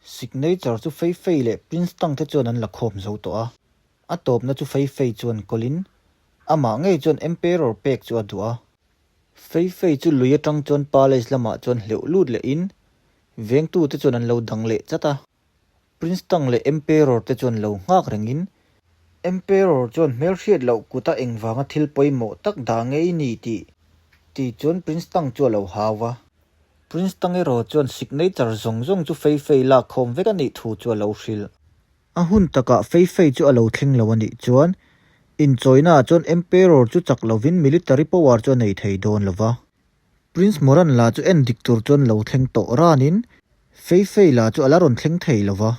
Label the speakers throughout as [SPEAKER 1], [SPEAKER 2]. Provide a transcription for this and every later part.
[SPEAKER 1] Signature chu Fei Fei leh Prince Tang te chuan an la khawm zo tawh a. A tawpna chu Fei Fei chuan kawlin amah ngei chuan Emperor pek chu a duh a. Fei Fei chu lui atang chuan palace lamah chuan hleuh lut lehin vengtute chuan an lo dang leh chat a. Prince Tang leh Emperor te chuan lo nghak rengin Emperor chuan hmelhriat loh kuta engvanga thil pawimawh tak dah ngei ni tih ti chuan Prince Tang chu a lo hau va. Prince Tang erawh chuan signature zawng zawng chu Fei Fei lak khawm vek a nih thu chu a lo hrilh. A hun takah Fei Fei chu a lo thleng lo a nih chuan inchawina ah chuan Emperor chu chak lovin military power chu a nei thei dawn lo va. Prince Moran la chu en dik tur chuan lo thleng tawh ranin Fei Fei la chu a la rawn thleng thei lo va.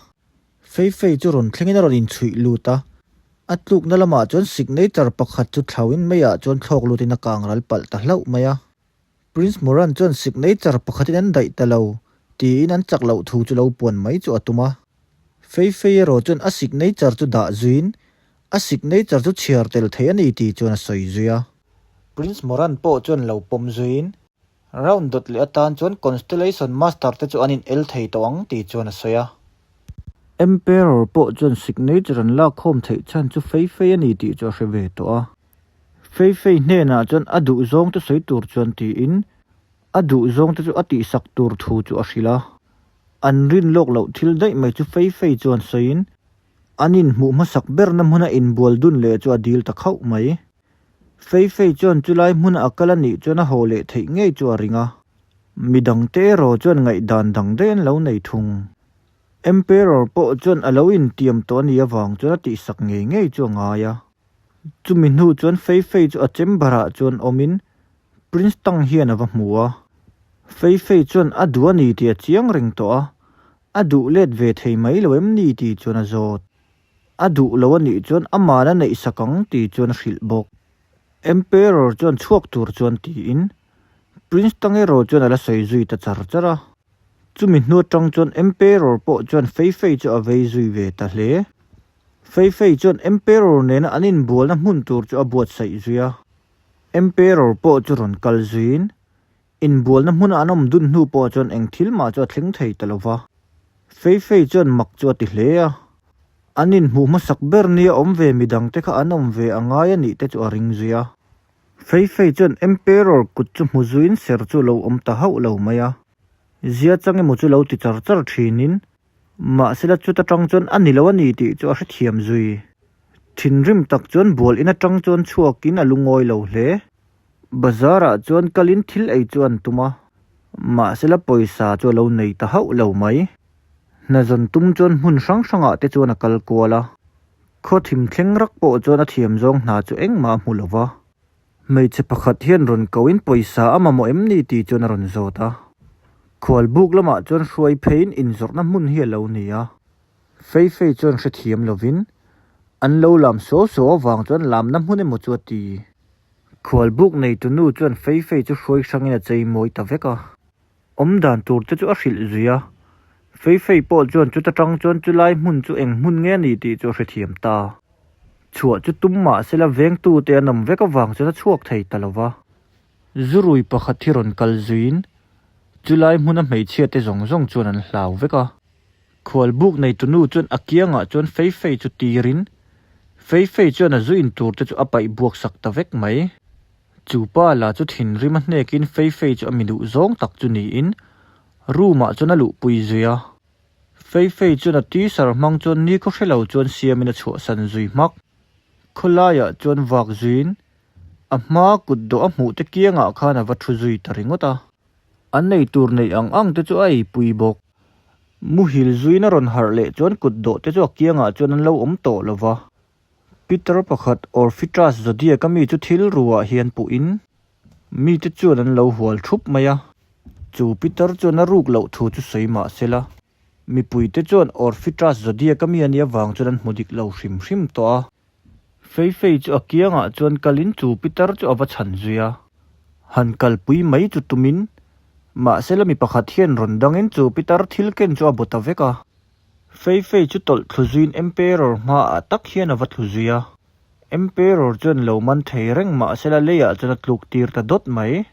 [SPEAKER 1] Fei Fei chu rawn thlengin a rawn inchhuih lut a, a tlukna lamah chuan signature pakhat chu thlauhin meiah chuan thlawk lutin a kang ral palh ta hlauh mai a. Prince Moran chuan signature pakhatin an daih ta lo tiin an chak loh thu chu lo puan mai chu a tum a. Fei Fei erawh chuan a signature chu dah zuiin a signature chu chhiar tel thei a ni tih chuan a sawi zui a. Prince Moran pawh chuan lo pawm zuiin round dawt leh atan chuan Constellation Master te chu an in el thei tawh ang tih chuan a sawi a. Emperor pawh chuan signature an lak khawm theih chhan chu Fei Fei a ni tih chu a hre ve tawh a. Fei Fei hnenah chuan a duh zawng te sawi tur chuan tiin a duh zawng te chu a tihsak tur thu chu a hrilh a. An rin lawk loh thil daih mai chu Fei Fei chuan sawiin an inhmuh hmasak berna hmuna inbual dun leh chu a dil ta khauh mai. Fei Fei chuan chulai hmuna a kal a nih chuan a haw leh theih ngei chu a ring a. Midangte erawh chuan ngaihdan dang daih an lo nei thung. Emperor pawh chuan a lo intiam tawh a nih avang chuan a tihsak ngei ngei chu a ngai a. Chumi hnu chuan Fei Fei chu a chamber ah chuan awmin Prince Tang hian a va hmu a. Fei Fei chuan a duh a ni tih a chiang reng tawh a, a duh let ve thei mai lo em ni tih chuan a zawt. A duh lo a nih chuan aman a neih sak ang tih chuan a hrilh bawk. Emperor chuan chhuak tur chuan tiin Prince Tang erawh chuan a la sawi zui ta char char a. Chumi hnu atang chuan Emperor pawh chuan Fei Fei chu a vei zui ve ta hle. Fei Fei chuan Emperor nena an inbualna hmun tur chu a buatsaih zui a. Emperor pawh chu rawn kal zuiin, inbualna hmuna an awm dun hnu pawh chuan eng thil mah chu a thleng thei ta lo va. Fei Fei chuan mak chu a ti hle a. An inhmuh hmasak ber nia awm ve midangte kha an awm ve a ngai a nih te chu a ring zui a. Fei Fei chuan Emperor kut chu hmu zuiin ser chu a lo awm ta hauh lo mai a. Zia chang emaw chu lo ti char char thinin, Mahsela chuta tang chuan a ni lo a ni tih chu a hrethiam zui. Thinrim tak chuan bual in atang chuan chhuakin a lungawi lo hle. Bazar ah chuan kalin thil ei chu an tum a, mahsela pawisa chu a lo nei ta hauh lo mai. Hna zawn tum chuan hmun hrang hrangah te chuan a kal kual a, khaw thim thleng rak pawh chuan a thiam zawng hna chu engmah a hmu lo va. Hmeichhe pakhat hian rawn koin pawisa a mamawh em ni tih chuan a rawn zawt a. Khualbuk lamah chuan hruai pheiin inzawrhna hmun hi a lo ni a. Fei Fei chuan hrethiam lovin an lo lam suau suau avang chuan lamna hmun emaw chu a ti. Khualbuk neitu nu chuan Fei Fei chu hruai hrangin a chei mawi ta vek a. Awm dan tur te chu a hrilh zui a. Fei Fei pawh chuan chuta tang chuan chulai hmun chu eng hmun nge a ni tih chu a hrethiam ta. Chhuah chu tum mah sela vengtute an awm vek avang chuan a chhuak thei ta lo va. Zurui pakhat hi rawn kal zuiin chulai hmuna hmeichhia te zawng zawng chuan an hlau vek a. Khualbuk neitunu chuan a kiangah chuan Fei Fei chu tirin Fei Fei chuan a zu in tur te chu a paih buak sak ta vek mai. Chu pa la chu thinrim a hnekin Fei Fei chu a mi duh zawng tak chu niin room ah chuan a luhpui zui a. Fei Fei chuan a t-shirt hmang chuan nikhaw hre lo chuan siamin a chhuahsan zui hmak. Khawlaiah chuan vak zuiin a hma kut dawh a hmuh te kiangah khan a va thu zui ta ringawt a. An nei tur neih ang ang te chu a eipui bawk. Muhil zuiin a rawn harh leh chuan kut dawh te chu a kiangah chuan an lo awm tawh lo va. Peter pakhat Orfitas Zodiac a mi chu thil ruah hian puhin mite chuan an lo hual thup mai a. Chu Peter chuan a ruk loh thu chu sawi mah se la, mipuite chuan Orfitas Zodiac a mi a nih avang chuan an hmu dik lo hrim hrim tawh a. Fei Fei chu a kiangah chuan kalin chu Peter chu a va chhan zui a. Han kalpui mai chu tumin, mahsela mi pakhat hian rawn dangin chu Peter thil ken chu a bu ta vek a. Fei Fei chu tawlh thlu zuiin Emperor hmaah tak hian a va thlu zui a. Emperor chuan lo man thei reng mahsela leiah chuan a tluk tir ta dawt mai.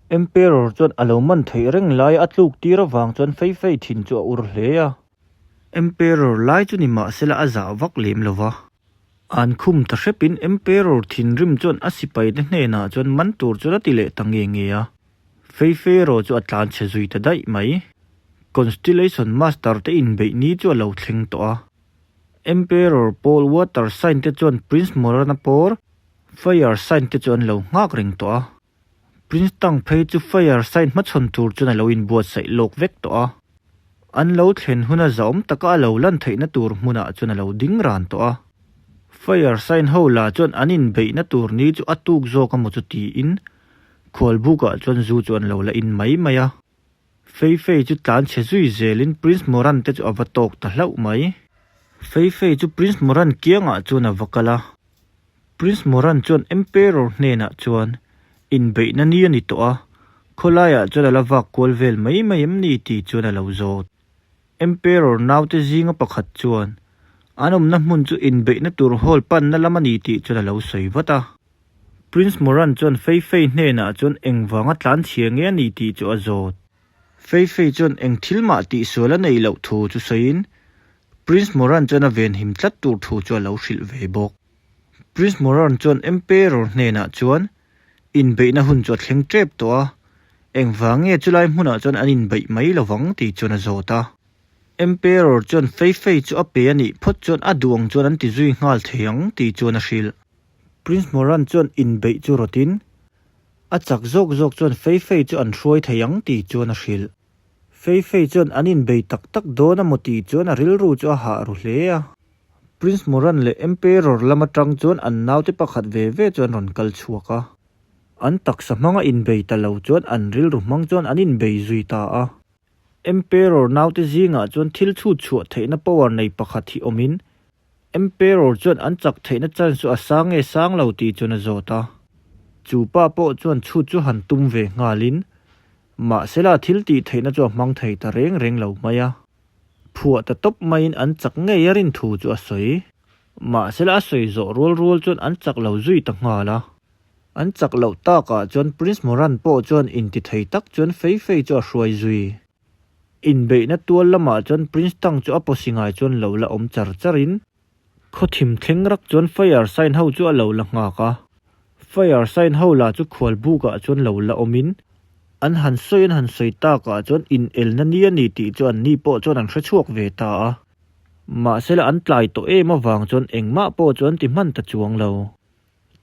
[SPEAKER 1] Emperor chuan a lo man theih reng laia a tluk tir avang chuan Fei Fei thin chu a ur hle a. Emperor lai chu ni mahsela a zah vak lem lo va. An khum ta hrepin Emperor thinrim chuan a sipaite hnenah chuan man tur chuan a ti leh ta nge nge a. Fei fei erawh chu a tlan chhe zui ta daih mai. Constellation Master te inbeih ni chu a lo thleng tawh a. Emperor pawl Water Sign te chuan Prince Morana pawr Fire Sign te chu an lo nghak reng tawh a. Prince Tang phei chu Fire Sign hmachhawn tur chuan a lo inbuatsaih lawk vek tawh a. An lo thlen huna zahawm taka a lo lan theihna tur hmunah chuan a lo ding ran tawh a. Fire Sign ho lah chuan an inbeihna tur ni chu a tuk zawk emaw chu tiin khualbukah chuan zu chu an lo la in mai mai a. Fei Fei chu tlan chhe zui zelin Prince Moran te chu a va tawk ta hlauh mai. Fei Fei chu Prince Moran kiangah chuan a va kal a. Prince Moran chuan Emperor hnenah chuan, Inbeihna ni a ni tawh a, khawlaiah chuan a la vak kual vel mai mai em ni tih chuan a lo zawt. Emperor naute zinga pakhat chuan, An awmna hmun chu inbeihna tur hall panna lam a ni tih chuan a lo sawi vat a. Prince Moran chuan Fei Fei hnenah chuan engvanga tlan chhia nge a ni tih chu a zawt. Fei Fei chuan eng thil mah tihsual a neih loh thu chu sawiin Prince Moran chuan a venhim tlat tur thu chu a lo hrilh ve bawk. Prince Moran chuan Emperor hnenah chuan inbeihna hun chu a thleng tep tawh a, engvang nge chulai hmunah chuan an inbeih mai lovang tih chuan a zawt a. Emperor chuan Fei Fei chu a pe a nih phawt chuan a duh ang chuan an ti zui nghal thei ang tih chuan a hrilh. Prince Moran chuan inbeih chu rawtin, a chak zawk zawk chuan Fei Fei chu an hruai thei ang tih chuan a hrilh. Fei Fei chuan an inbei tak tak dawn a maw tih chuan a rilru chu a hah ru hle a. Prince Moran leh Emperor lam atang chuan an naute pakhat ve ve chu an rawn kal chhuak a. An taksa hmanga inbei ta lo chuan an rilru hmang chuan an inbei zui ta a. Emperor naute zingah chuan thil chhut chhuah theihna power nei pakhat hi awmin Emperor chuan an chak theihna chance chu a sang nge sang lo tih chuan a zawt a. Chu pa pawh chuan chhut chu han tum ve nghalin, mahsela thil tih theihna chu a hmang thei ta reng reng lo mai a. Phuah ta tawp maiin an chak ngei a rin thu chu a sawi. Mahsela a sawi zawh rual rual chuan an chak lo zui ta nghal a. An chak loh takah chuan Prince Moran pawh chuan intithei tak chuan fei fei chu a hruai zui. Inbeihna tual lamah chuan Prince Tang chu a pawsi ngai chuan lo la awm char charin khaw thim thleng rak chuan Fire Sign ho chu a lo la nghak a. Fire Sign ho lah chu khual bukah chuan lo la awmin an han sawi an han sawi takah chuan inelna ni a ni tih chu anni pawh chuan an hre chhuak ve ta a. Mahsela an tlai tawh em avang chuan engmah pawh chu an ti hman ta chuang lo.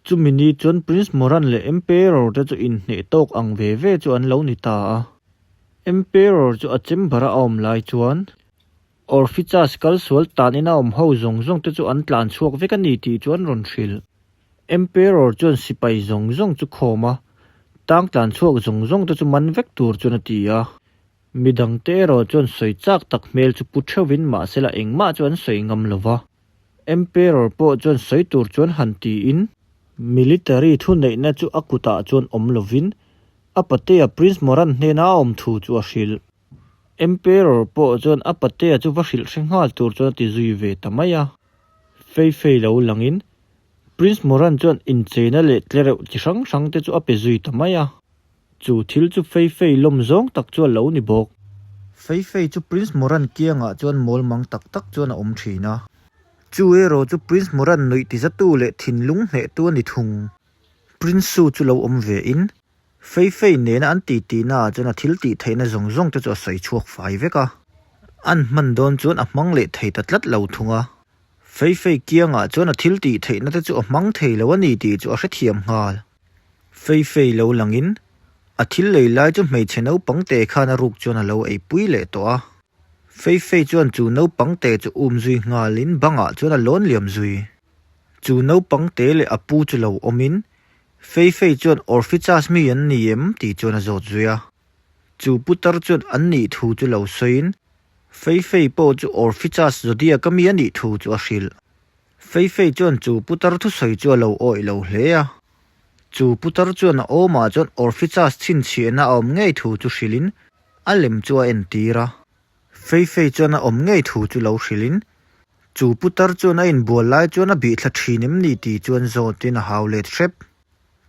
[SPEAKER 1] Chumi ni chuan Prince Moran leh Emperor te chu inhneh tawk ang ve ve chu an lo ni ta a. Emperor chu a chamber a awm lai chuan Orpheus kal sual tan ina awm ho zawng zawng te chu an tlan chhuak vek a ni tih chu an rawn hrilh. Emperor chuan sipai zawng zawng chu khawm a, tang tlan chhuak zawng zawng te chu man vek tur chuan a ti a. Midangte erawh chuan sawi chak tak hmel chu pu theuhin mahsela engmah chu an sawi ngam lo va. Emperor pawh chuan sawi tur chuan han tiin military thuneihna chu a kutah chuan awm lovin a patea Prince Moran hnena a awm thu chu a hrilh. Emperor pawh chuan a patea chu va hrilh hre nghal tur chuan a ti zui ve ta mai a. Fei fei lo langin Prince Moran chuan incheina leh tlereuh chi hrang hrang te chu a pe zui ta mai a. Chu thil chu Fei Fei lawm zawng tak chu a lo ni bawk. Fei Fei chu Prince Moran kiangah chuan mawl mang tak tak chuan a awm thin a. Chu erawh chu Prince Moran nuih tizatu leh thinlung hnehtu a ni thung. Prince Su chu lo awm ve in, Fei Fei nena an titi naah chuan a thil tih theihna zawng zawng te chu a sawi chhuak fai vek a. An hman dawn chuan a hmang leh thei ta tlat lo thung a. Fei Fei kiangah chuan a thil tih theihna te chu a hmang thei lo a ni tih chu a hrethiam nghal. Fei fei lo langin a thil lei lai chu hmeichhe naupang te khan a ruk chuan a lo eipui leh tawh a. Fei fei chuan chu naupang te chu um zui nghalin bangah chuan a lawn liam zui. Chu naupang te leh a pu chu lo awmin Fei fei chuan Orpheus mi an ni em tih chuan a zawt zui a. Chu putar chuan an nih thu chu lo sawiin Fei fei pawh chu Orpheus Zodiac a mi a nih thu chu a hrilh. Fei Fei chuan chu putar thusawi chu a lo awih lo hle a. Chu putar chuan a awmah chuan Orpheus chhinchhiahna a awm ngei thu chu hrilhin a lem chu a entir a. Fei Fei chuan a awm ngei thu chu lo hrilhin chu putar chuan a inbual lai chuan a bihthla thin em ni tih chuan zawtin a hau let hrep.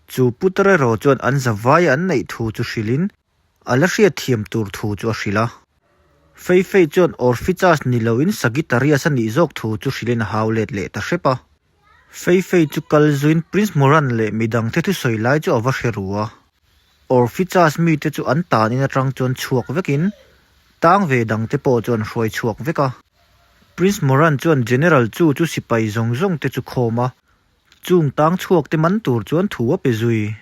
[SPEAKER 1] Chu putar erawh chuan an zavai an neih thu chu hrilhin A la hriat thiam tur thu chu a hrilh a. Fei Fei chuan Orpheus ni loin Sagittarius a nih zawk thu chu hrilhin a hau let leh ta hrep a. Fei Fei chu kal zuiin Prince Moran leh midangte thusawi lai chu a va hre ru a. Orpheus mite chu an tan in atang chuan chhuak vekin tang ve dangte pawh chu an hruai chhuak vek a. Prince Moran chuan General chu chu sipai zawng zawng te chu khawm a, chung tang chhuak te man tur chuan thu a pe zui.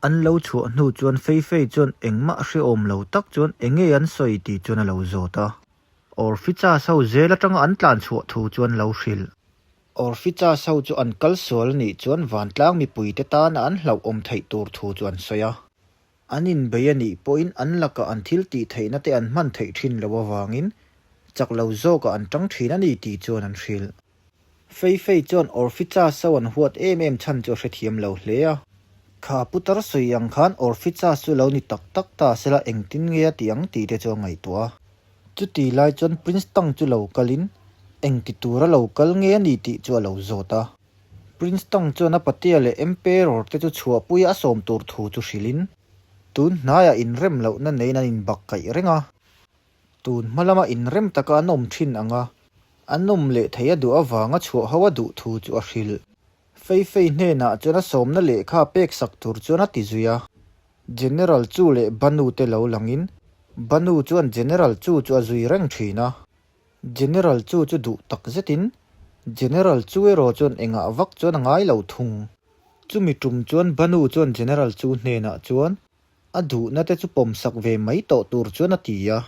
[SPEAKER 1] An lo chhuah hnu chuan Fei Fei chuan engmah hrehawm lo tak chuan enge an sawi tih chuan a lo zawt a. Orpheus ho zel atanga an tlan chhuah thu chuan lo hrilh. Orpheus ho chu an kal sual anih chuan vantlang mipuite tana an hlauhawm theih tur thu chu an sawi a. An inbei anih pawhin an lakah an thil tih theihna te an hman theih thin loh avangin chak lo zawkah an tang thin a ni tih chuan an hrilh. Fei Fei chuan Orpheus ho an huat em em chhan chu a hrethiam lo hle a. Kha putar sawi ang khan Orpheus chu lo ni tak tak ta sela engtin nge a tih ang tih te chu a ngaihtuah a. Chuti lai chuan Prince Tang chu lo kalin engti tura lo kal nge a ni tih chu a lo zawt a. Prince Tang chuan a patea leh Emperor te chu chhuahpuia a sawm tur thu chu hrilhin tun hnaiah inrem lohna neiin an inbak kaih reng a. Tun hma lama inrem taka an awm thin ang a, an awm leh thei a duh avanga chhuah ho a duh thu chu a hrilh. Fei Fei hnenah chuan a sawmna lehkha pek sak tur chuan a ti zui a. General Chu leh Banu te lo langin Banu chuan General Chu chu a zui reng thin a. General Chu chu duh tak zetin General Chu erawh chuan engah vak chuan a ngai lo thung. Chumi tum chuan Banu chuan General Chu hnenah chuan A duhna te chu pawmsak ve mai tawh tur chuan a ti a.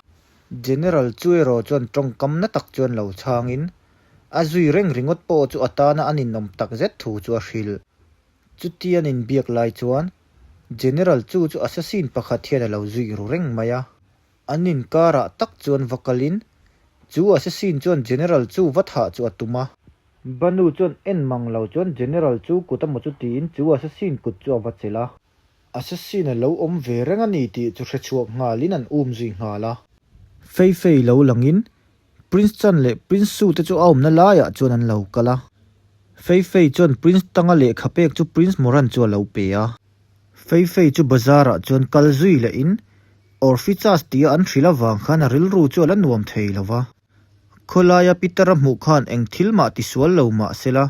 [SPEAKER 1] General chu erawh chuan tawngkam na tak chuan lo chhangin, a zui reng ringawt pawh chu a tana a ninawm tak zet thu chu a hrilh. Chuti an inbiak lai chuan General chu chu assassin pakhat hian a lo zui ru reng mai a. An inkarah tak chuan va kalin, chu assassin chuan General chu va thah chu a tum a. Banu chuan en mang lo chuan General chu kut a maw chu tiin chu assassin kut chu a va chelh a. Assassin a lo awm ve reng a ni tih chu hrechhuak nghalin an um zui nghal a. Fei Fei lo langin Prince Chan leh Prince Su te chu a awmna laiah chuan an lo kal a. Fei Fei chuan Prince Tanga lehkha pek chu Prince Moran chu a lo pe a. Fei Fei chu bazar ah chuan kal zui lehin Orpheus tia an hrilh avang khan a rilru chu a la nuam thei lo va. Khawlaia Peter-a hmuh khan eng thil mah tisual lo mah sela,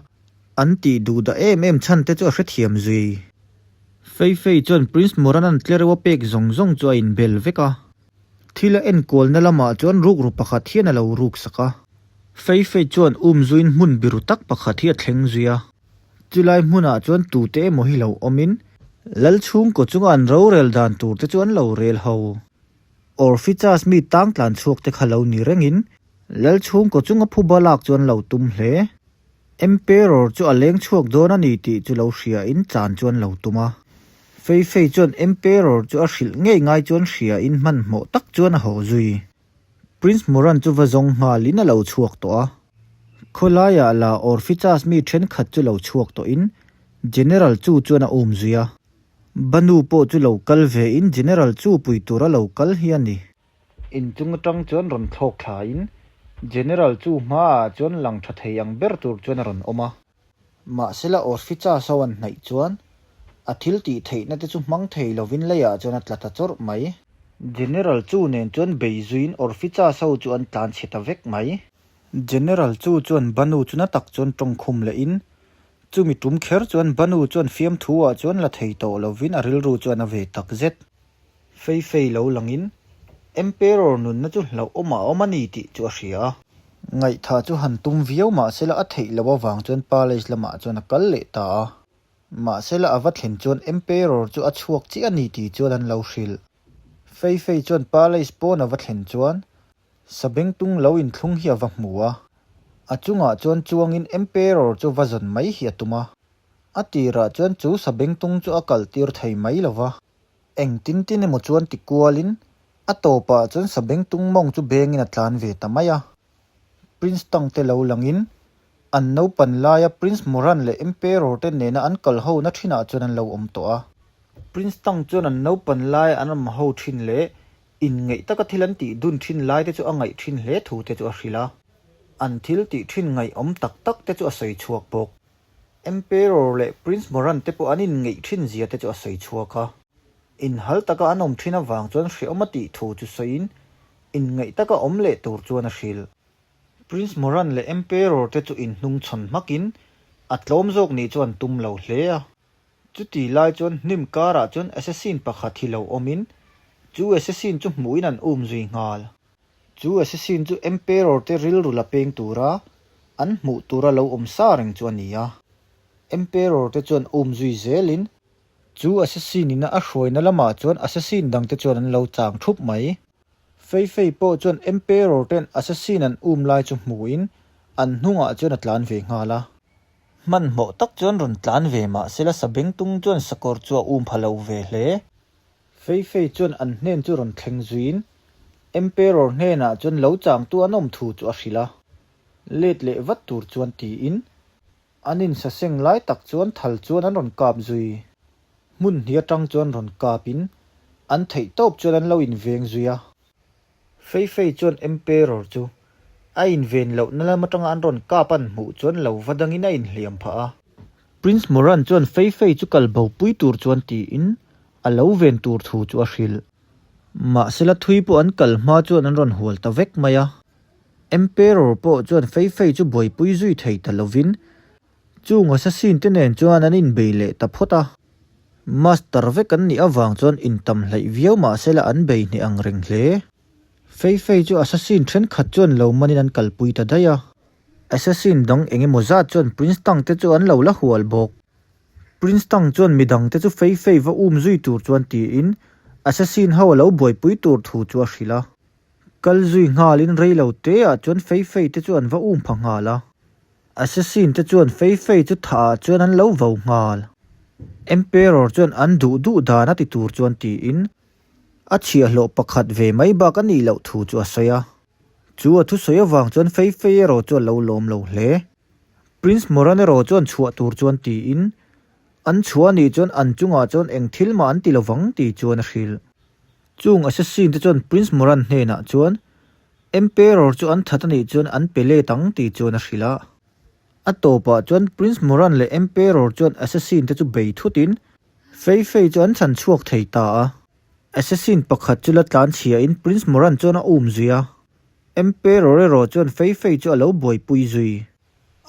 [SPEAKER 1] an tih duh dah em em chhan te chu a hrethiam zui. Fei Fei chuan Prince Moran-a'n tlereuh a pek zawng zawng chu a inbel vek a. Thil a enkualna lamah chuan rukru pakhat hian a lo ruk sak a. Fei Fei chuan um zuiin hmun biru tak pakhat hi a thleng zui a. Chulai hmunah chuan tute emaw hi lo awmin Lal chhungkaw chunga an rorel dan tur te chu an lo rel ho. Orpheus mi tang tlan chhuak te kha lo ni rengin Lal chhungkaw chunga phuba lak chu an lo tum hle. Emperor chu a leng chhuak dawn a ni tih chu lo hria in tlan chu an lo tum a. Fei Fei chuan Emperor chu a hrilh ngei ngai chuan hria in hmanhmawh tak chuan a haw zui. Prince Moran chu va zawng nghal in a lo chhuak tawh a. Khawlaiah la Orpheus mi thenkhat chu lo chhuak tawh in General chu chuan a um zui a. Banu pawh chu lo kal ve in General chu pui tura lo kal hi a ni. Inchung atang chuan rawn thlawk thla in General chu hmaah chuan lang tha thei ang ber tur chuan a rawn awm a. Mahsela Orpheus ho an hnaih chuan a thil tih theihna te chu hmang thei lovin leiah chuan a tla ta chawrh mai. General chu nen chuan bei zuiin Orpheus ho chu an tlan chhe ta vek mai. General chu chuan Banu chu na tak chuan tawngkhum lehin chumi tum kher chuan Banu chuan fiamthu ah chuan la thei tawh lovin a rilru chuan a ve tak zet. Fei fei lo langin Emperor nunna chu hlauhawm a awm a ni tih chu a hria a. Ngaihthah chu han tum viau mahsela a theih loh avang chuan palace lamah chuan a kal leh ta a. Mahsela a va thlen chuan Emperor chu a chhuak chiah a ni tih chuan an lo hrilh. Fei fei chuan palace pawn a va thlen chuan Sabengtung lo inthlung hi a va hmu a. A chungah chuan chuangin Emperor chu va zawn mai hi a tum a. A tirah chuan chu sabengtung chu a kaltir thei mai lo va. Eng tin tin emaw chuan ti kualin a tawpah chuan sabengtung mawng chu bengin a tlan ve ta mai a. Prince Tang te lo langin an naupan laia Prince Moran leh Emperor te nena an kal ho na thinah chuan an lo awm tawh a. Prince Tang chuan an naupan laia an awm ho thin leh inngeih taka thil an tih dun thin lai te chu a ngaih thin hle thu te chu a hrilh a. An thil tih thin ngaihawm tak tak te chu a sawi chhuak bawk. Emperor leh Prince Moran te pawh an inngeih thin zia te chu a sawi chhuak a. Inhal taka an awm thin avang chuan hrehawm a tih thu chu sawiin. Inngaih taka awm leh tur chuan a hrilh. Prince Moran leh Emperor te chu inhnungchhawn hmakin a tlawm zawk nih chu an tum lo hle a. Chuti lai chuan hnim karah chuan assassin pakhat hi lo awmin chu assassin chu hmuhin an um zui nghal. Chu assassin chu Emperor te rilru la peng tura an hmuh tura lo awm sa reng chu a ni a. Emperor te chuan um zui zelin chu assassin ina a hruaina lamah chuan assassin dangte chuan an lo chang thup mai. Fei Fei pawh chuan Emperor ten assassin an um lai chu hmuhin an hnungah chuan a tlan ve nghal a. Hmanhmawh tak chuan rawn tlan ve mah sela Sabengtung chuan sakawr chu a um pha lo ve hle. Fei Fei chuan an hnen chu rawn thleng zuiin Emperor hnenah chuan lo changtu an awm thu chu a hrilh a. Let leh vat tur chuan tiin an insaseng lai tak chuan thal chuan an rawn kap zui. Hmun hnih atang chuan rawn kapin an theih tawp chuan an lo inveng zui a. Fei Fei chuan Emperor chu a inven lohna lam atanga an rawn kap an hmuh chuan lo va dangin a inhliam phah a. Prince Moran chuan Fei Fei chu kal bo pui tur chuan tiin a lo ven tur thu chu a hrilh. Mahsela thui pawh an kal hma chuan an rawn hual ta vek mai a. Emperor pawh chuan Fei Fei chu buaipui zui thei ta lovin Chung assassin te nen chuan an inbei leh ta phawt a, Master vek an nih avang chuan intam hleih viau mahse la an bei hneh ang reng hle. Fei Fei chu assassin thenkhat chuan lo manin an kalpui ta daih a, assassin dang eng emaw zat chuan Prince Tang te chu an lo la hual bawk. Prince Tang chuan midang te chu Fei Fei va um zui tur chuan tiin assassin ho a lo buaipui tur thu chu a hrilh a. Kal zui nghalin reilo teah chuan Fei Fei te chu an va um pha nghal a. Assassin te chuan Fei Fei chu thah ah chuan an lo vo nghal. Emperor chuan an duh duh dan a ti tur chuan tiin a chhiahhlawh pakhat ve mai bak a nih loh thu chu a sawi a. Chu a thusawi avang chuan Fei Fei erawh chu a lo lawm lo hle. Prince Moran erawh chuan chhuah tur chuan tiin an chhuah anih chuan an chungah chuan eng thil mah an ti lovang tih chuan a hrilh. Chung Assassin te chuan Prince Moran hnenah chuan Emperor chu an that anih chuan an pe let ang tih chuan a hrilh a. A tawpah chuan Prince Moran leh Emperor chuan Assassin te chu bei thutin Fei Fei chu an chhan chhuak thei ta a. Assassin pakhat chu la tlan chhiahin Prince Moran chuan a um zui a. Emperor erawh chuan Fei Fei chu a lo buaipui zui.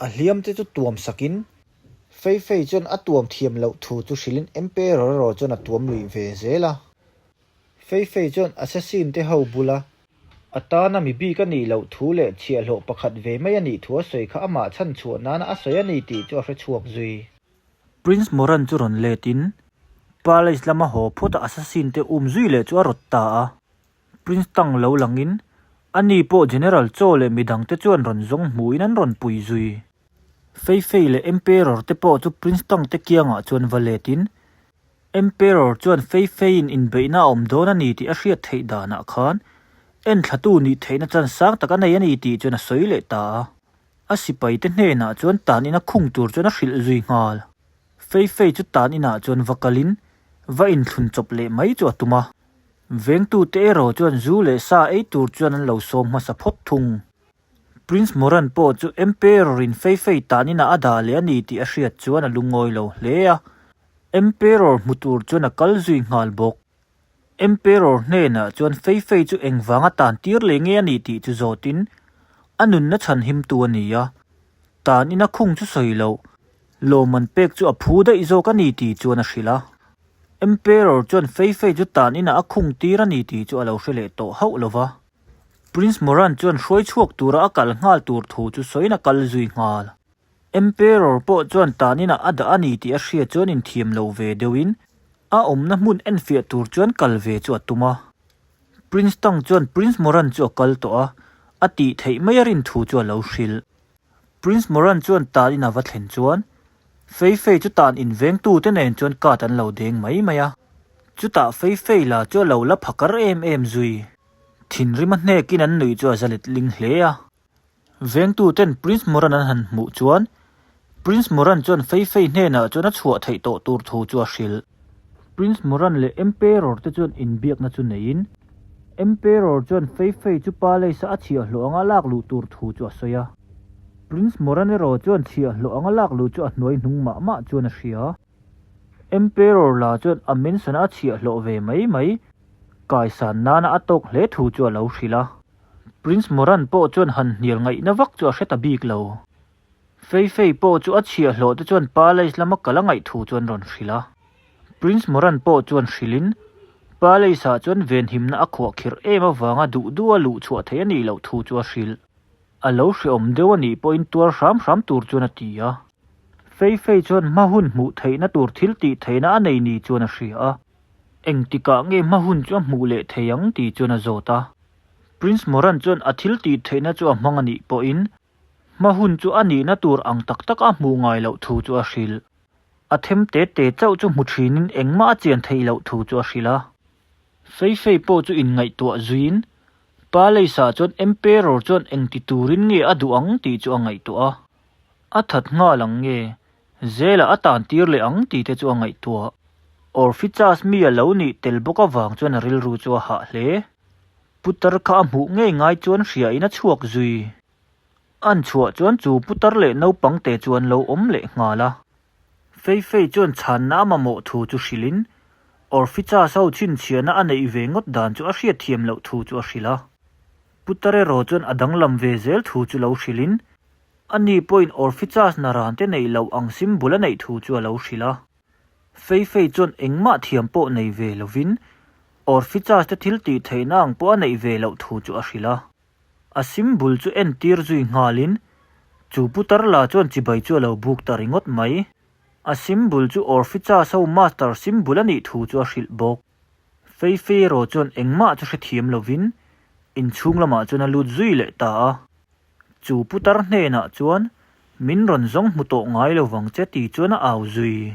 [SPEAKER 1] A hliam te chu tuam sakin Fei Fei chuan a tuam thiam loh thu chu hrilhin Emperor erawh chuan a tuam luih ve zel a. Fei Fei chuan Assassin te ho bula a tana mi bik a nih loh thu leh chhiahhlawh pakhat ve mai a nih thu a sawi kha amah chhan chhuah nana a sawi a ni tih chu a hre chhuak zui. Prince Moran chu rawn let in Palace lama haw phawt a Assassin te um zui leh chu a rawt ta a. Prince Tang lo lang in ani pawh General Cho leh midang te chuan rawn zawng hmuh in an rawn pui zui. Fei Fei leh Emperor te pawh chu Prince Tang te kiangah chuan va let in Emperor chuan Fei Feiin inbeihna a awm dawn a ni tih a hriat theih danah khan enthlatu nih theihna chan sang tak a nei a ni tih chuan a sawi leh ta a. A sipaite hnenah chuan tan ina khung tur chuan a hrilh zui nghal. Fei Fei chu tan inah chuan va kalin va inthlun chawp leh mai chu a tum a. Vengtute erawh chuan zu leh sa ei tur chuan an lo sawm hmasa phawt thung. Prince Moran pawh chu Emperor-in Fei Fei tan inah a dah leh a ni tih a hriat chuan a lungawi lo hle a. Emperor hmu tur chuan a kal zui nghal bawk. Emperor hnenah chuan Fei Fei chu engvanga tan tir leh nge a nih tih chu zawtin a nunna chhan himtu a ni a, tan ina khung chu sawi loh, lawmman pek chu a phu daih zawk a ni tih chuan a hrilh a. Emperor chuan Fei Fei chu tan inah a khung tir a ni tih chu a lo hre leh tawh hauh lo va. Prince Moran chuan hruai chhuak tura a kal nghal tur thu chu sawiin a kal zui nghal. Emperor pawh chuan tan inah a dah a ni tih a hriat chuan inthiam lo ve deuhin a awmna hmun enfiah tur chuan kal ve chu a tum a. Prince Tang chuan Prince Moran chu a kal tawh a, a tih theih mai a rin thu chu a lo hrilh. Prince Moran chuan tan in a va thlen chuan Fei Fei chu tan invengtute nen chuan kat an lo deng mai mai a. Chutah Fei Fei la chu a lo la phakar em em zui. Thinrim a hnekin an nuih chu a za letling hle a. Vengtuten Prince Moran an han hmuh chuan Prince Moran chuan Fei Fei hnenah chuan a chhuah theih tawh tur thu chu a hrilh. Prince Moran leh Emperor te chuan inbiakna chu neiin Emperor chuan Fei Fei chu palace a a chhiahhlawh anga lak luh tur thu chu a sawi a. Prince Moran erawh chuan chhiahhlawh anga lak luh chu a hnuai hnung mah mah chuan a hria. Emperor la chuan a mention a chhiahhlawh ve mai mai. Kaisan nana a tawk hle thu chu a lo hrilh a. Prince Moran pawh chuan han hnial ngaihna vak chu a hre ta bik lo. Fei Fei pawh chu a chhiahhlawh te chuan Palace lama kal a ngaih thu chu an rawn hrilh a. Prince Moran pawh chuan hrilhin, Palace ah chuan venhimna a khuah khirh em avanga duh duha luh chhuah theih a nih loh thu chu a hrilh. A lo hreawm deuh a nih pawhin tuar hram hram tur chuan a ti a. Fei Fei chuan hma hun hmuh theihna tur thil tih theihna a nei ni chuan a hria a. Engtikah nge hma hun chu a hmuh leh thei ang tih chuan a zawt a. Prince Moran chuan a thil tih theihna chu a hmang a nih pawhin Hma hun chu a nihna tur ang tak tak a hmuh ngai loh thu chu a hrilh. A them te te chauh chu hmu thinin engmah a chian theih loh thu chu a hrilh a. Fei Fei pawh chu inngaihtuah zuiin Palace-ah chuan Emperor chuan engti turin nge a duh ang tih chu a ngaihtuah a. A that nghal ang nge, Zela a tan tir leh ang tih te chu a ngaihtuah. Orpheus mi a lo nih tel bawk avang chuan a rilru chu a hah hle. Putar kha a hmuh ngei ngai chuan hriain a chhuak zui. An chhuah chuan chu putar leh naupang te chu an lo awm leh nghal a. Fei Fei chuan chhanna a mamawh thu chu hrilhin Orpheus ho chhinchhiahna a neih ve ngawt dan chu a hriatthiam loh thu chu a hrilh a. Putar erawh chuan a danglam ve zel thu chu lo hrilhin ani pawhin Orpheus naran te neih loh ang symbol a neih thu chu a lo hrilh a. Fei Fei chuan engmah thiam pawh nei ve lovin Orpheus te thil tih theihna ang pawh a neih ve loh thu chu a hrilh a. A symbol chu entir zui nghalin chu putar la chuan chibai chu a lo buk ta ringawt mai. A symbol chu Orpheus ho master symbol a nih thu chu a hrilh bawk. Fei Fei erawh chuan engmah chu hrethiam lovin inchhung lamah chuan a lut zui leh ta a. Chu putar hnenah chuan min rawn zawng hmu tawh ngai lovang che ti chuan a au zui.